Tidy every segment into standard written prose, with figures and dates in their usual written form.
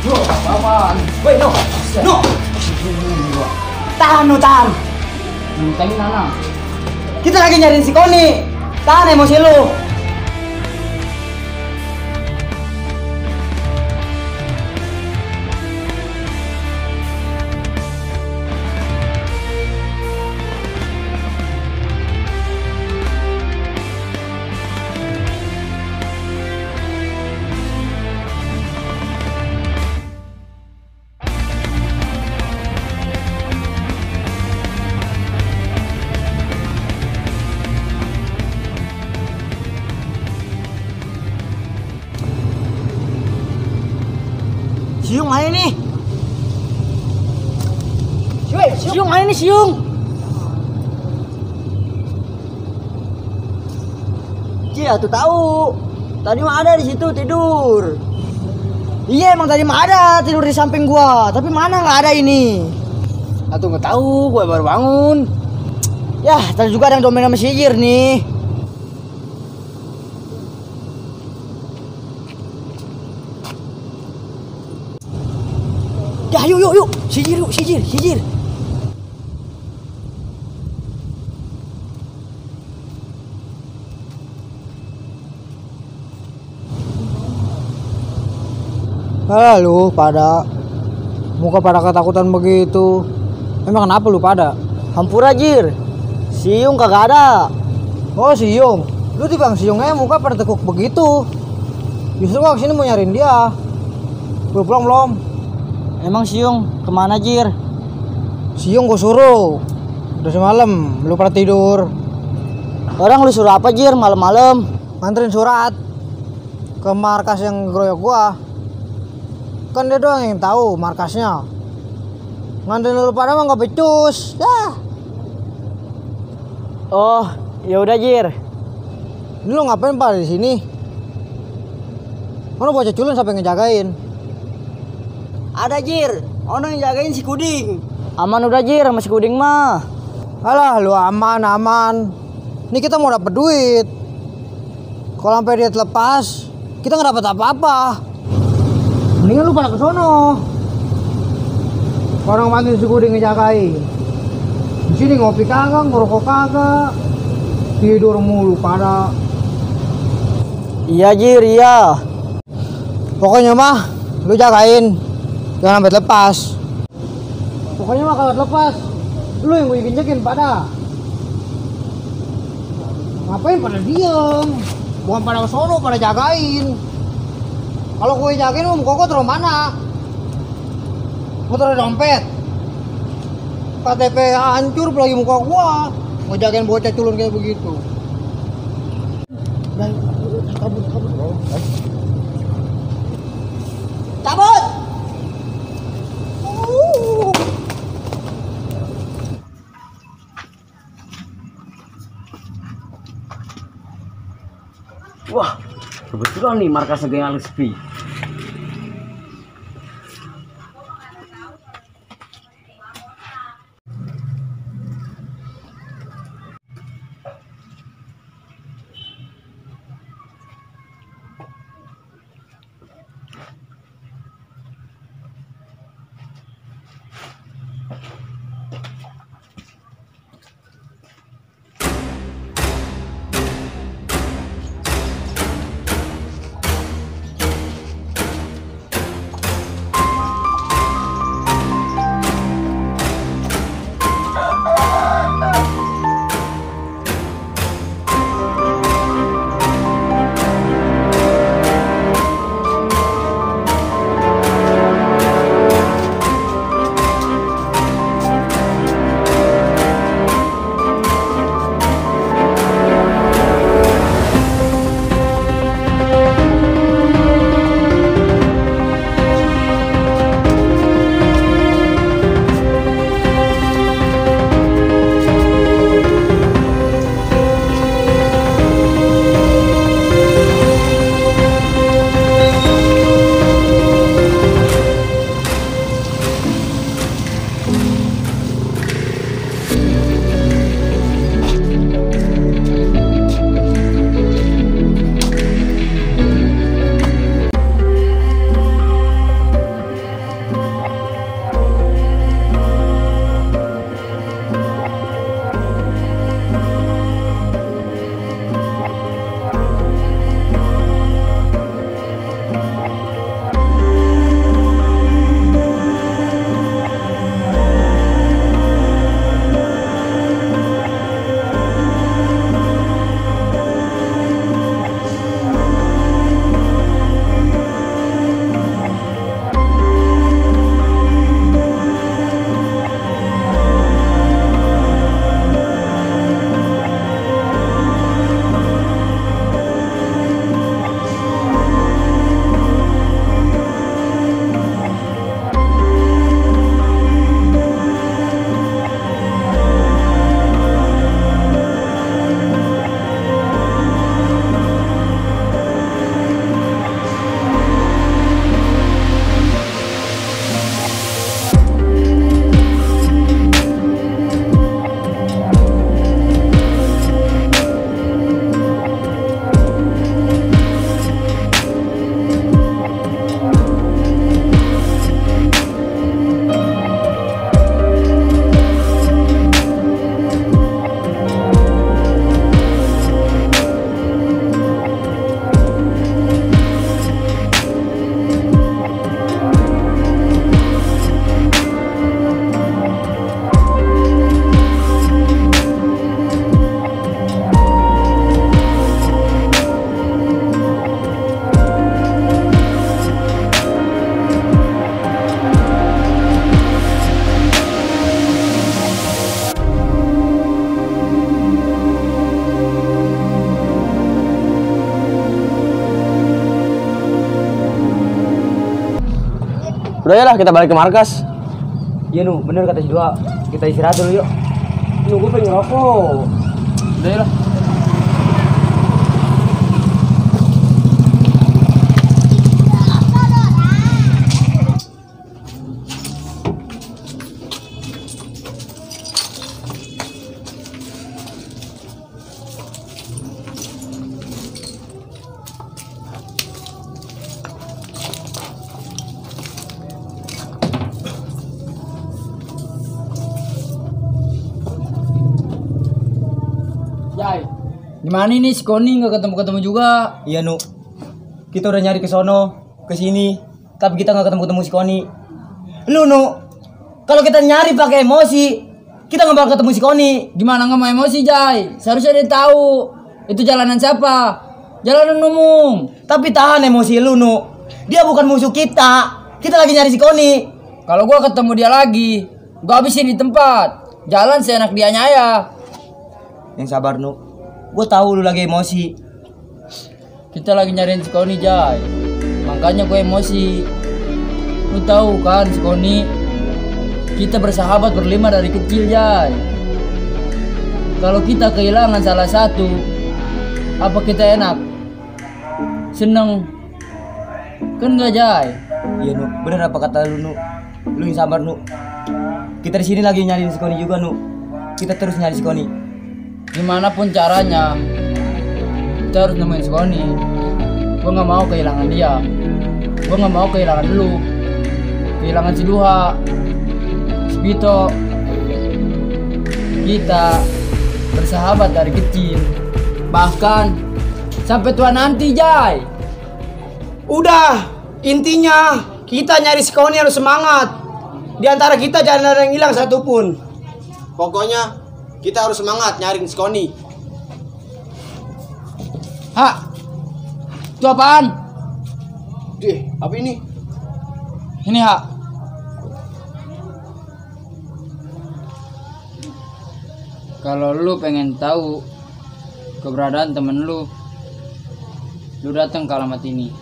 Yo, paman. Wait, no. No. Tahan, no, tahan. Nantengin Nana. Kita lagi nyariin si Koni. Tahan emosi lu. Siung aja nih. Siung aja nih, Siung. Iya tuh tahu. Tadi mah ada di situ tidur. Iya emang tadi mah ada tidur di samping gua. Tapi mana nggak ada ini. Atau nggak tahu, gue baru bangun. Ya tadi juga ada yang domain sama si Jir nih. Ya yuk. Si Jir. Lu pada muka pada ketakutan begitu. Emang kenapa lu pada? Hampura Jir. Siung kagak ada. Oh Siung, lu tiba Siungnya muka pada tekuk begitu. Justru gua kesini mau nyariin dia. Lu pulang belum? Emang Siung kemana Jir? Siung gua suruh. Udah semalam, lu pada tidur. Orang lu suruh apa Jir malam-malam? Nganterin surat ke markas yang geroyok gua. Kan dia doang yang tahu markasnya. Nganterin lu pada mah nggak becus. Dah. Oh, ya udah Jir. Ini lu ngapain pada di sini? Mana bocah culun sampai ngejagain? Ada Jir, orang yang jagain si Kuding. Aman udah Jir sama si Kuding mah. Alah lu aman. Ini kita mau dapet duit. Kalau sampai dia terlepas, kita nggak dapat apa-apa. Mendingan lu pada ke sono. Orang bantu si Kuding ngejagain. Di sini ngopi kagak, ngerokok kagak. Tidur mulu pada. Iya Jir, iya. Pokoknya mah lu jagain. Jangan sampai lepas. Pokoknya mah kalau lepas, lu yang gue injekin pada. Ngapain pada diem? Bukan pada kesono, pada jagain. Kalau gue jagain, muka gue taruh mana? Gue taruh dompet. KTP hancur, apalagi muka gue. Mau jagain bocah culun kayak begitu. Dan kabur. Cabut! Wah, kebetulan nih markasnya geng Alex P. Udah ya lah, kita balik ke markas. Iya Nu, bener kata si Dua. Kita istirahat dulu yuk. Nu, gue pengen ngerokok. Udah ya lah. Jai, Gimana ini si Koni nggak ketemu juga? iya Nu. Kita udah nyari ke sono, ke sini, tapi kita nggak ketemu si Koni. Lu Nu, kalau kita nyari pakai emosi, kita nggak bakal ketemu si Koni. Gimana nggak mau emosi Jai? Seharusnya dia tahu itu jalanan siapa? Jalanan umum. Tapi tahan emosi lu Nu. Dia bukan musuh kita. Kita lagi nyari si Koni. Kalau gua ketemu dia lagi, gua habisin di tempat. Jalan seenak dianya ya. Yang sabar Nu. Gue tahu lu lagi emosi. Kita lagi nyariin si Koni Jai. Makanya gue emosi. Lu tahu kan si Koni, kita bersahabat berlima dari kecil Jai. Kalau kita kehilangan salah satu, apa kita enak? Seneng? Kan enggak Jai? Iya Nu, bener apa kata lu Nu. Lu yang sabar Nu. Kita di sini lagi nyariin si Koni juga Nu. Kita terus nyari si Koni. Gimana pun caranya, kita harus nemuin si Koni. Gue nggak mau kehilangan dia. Gue nggak mau kehilangan lu, kehilangan si Duha, si Pito. Kita bersahabat dari kecil, bahkan sampai tua nanti Jai. Udah, intinya kita nyari si Koni harus semangat. Di antara kita jangan ada yang hilang satupun. Pokoknya kita harus semangat nyariin si Koni. Hah? Itu apaan? Dih, apa ini? Ini Hak. Kalau lu pengen tahu keberadaan temen lu datang ke alamat ini.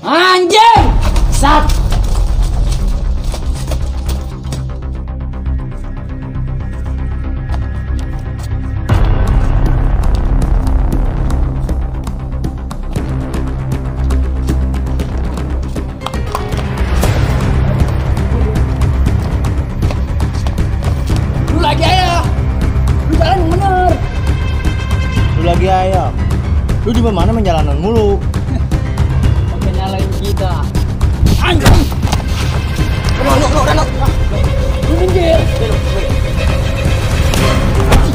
Anjing! Sat! Lagi ayah. Lu di mana menjalanan mulu? Pakai nyalain kita. Anjing! Reno. Lu minggir.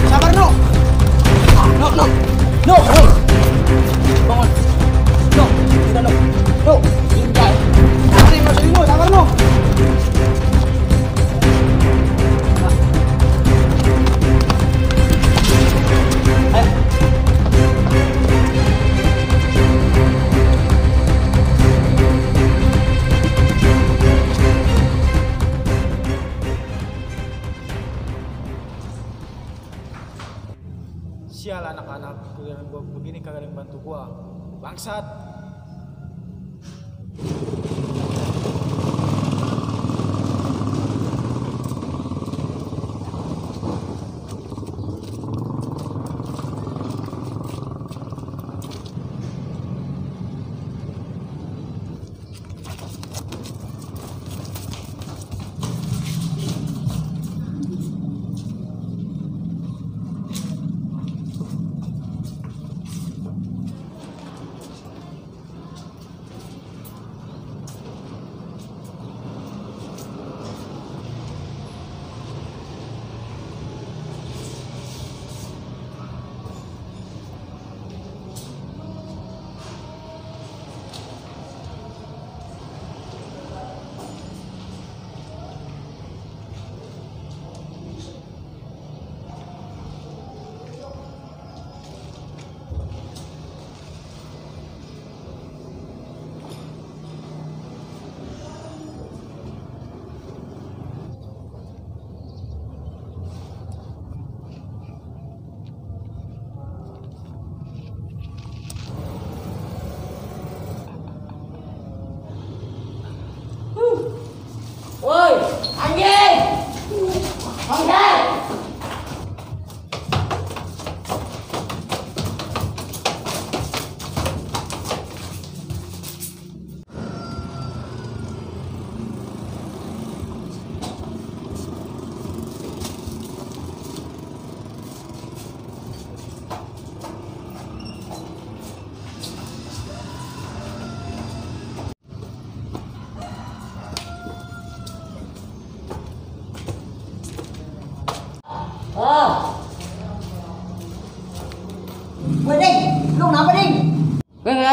Sabar No. No. Bangun. No, udah No. No. Tinggal. Masih No, sabar No. Sial anak-anak, kalian gua begini kagak ada yang bantu gua. Bangsat.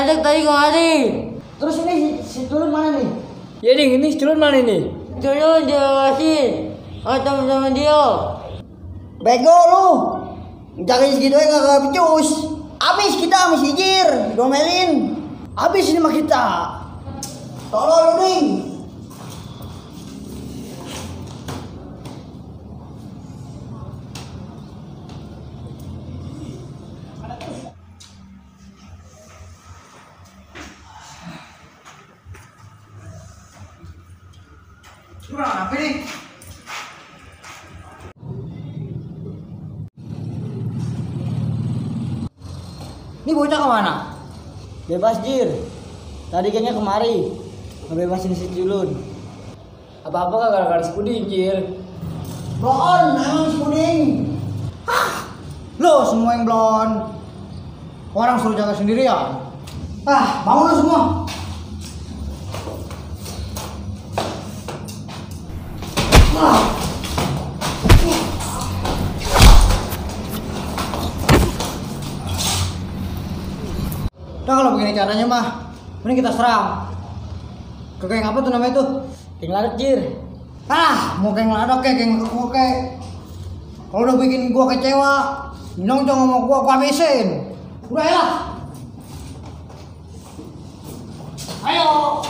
ngajak tadi kemari. Terus ini si Culun mana nih? Ya ding, ini Culun mana nih? Culun jelasin. Oh sama dia. Bego lu. Jagain segitu aja gak becus. Abis kita sama si Jir, domelin. Abis ini mah kita. Tolong lu ding. Apa nih? Ini bocah kemana? Bebas Jir. Tadi kayaknya kemari. Ngebebasin si Culun. Apa-apa gak gara-gara si Puding, Jir? Blon, emang si Puding. Lo semua yang blon. Orang suruh jaga sendirian. Bangun lo semua. Udah kalau begini caranya mah, mending kita serang. Ke geng apa tuh namanya tuh? Geng Ladak Jir. Mau geng Ladak kayak geng Koke. Kalau udah bikin gua kecewa, nyong sama gua habisin. Udah ya. Ayo.